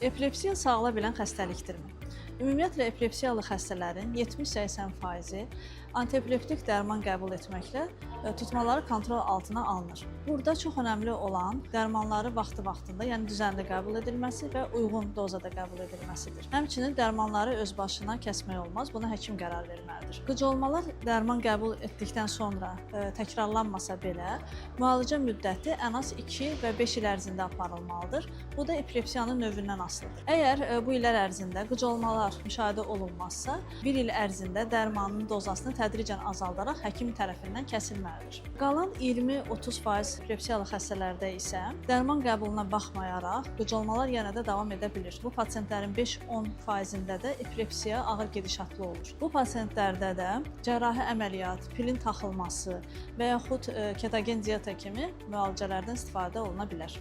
Epilepsiya sağala bilən xəstəlikdirmi? Ümumiyyətlə epilepsiyalı xəstələrin 70-80%-i antiepileptik dərman qəbul etməklə tutmaları kontrol altına alınır. Burada çox önəmli olan dərmanları vaxtı-vaxtında, yəni düzənli qəbul edilməsi və uyğun dozada qəbul edilməsidir. Həmçinin dərmanları öz başına kəsmək olmaz, buna həkim qərar verməlidir. Qıcolmalar dərman qəbul etdikdən sonra təkrarlanmasa belə, müalicə müddəti ən az 2 və 5 il ərzində aparılmalıdır. Bu da epilepsiyanın növündən asılıdır. Əgər bu illər ərzində qıcolmalar müşahidə olunmazsa, bir il ərzində dərmanın dozasını tədricən azaldaraq həkim tərəfindən kəsilməlidir. Qalan 20-30% epilepsiyalı xəstələrdə isə dərman qəbuluna baxmayaraq qıcolmalar yenə də davam edə bilir. Bu pasientlərin 5-10%-ində də epilepsiya ağır gedişatlı olur. Bu pasientlərdə də cərrahi əməliyyat, pilin taxılması və yaxud ketogen dieta kimi müalicələrdən istifadə oluna bilər.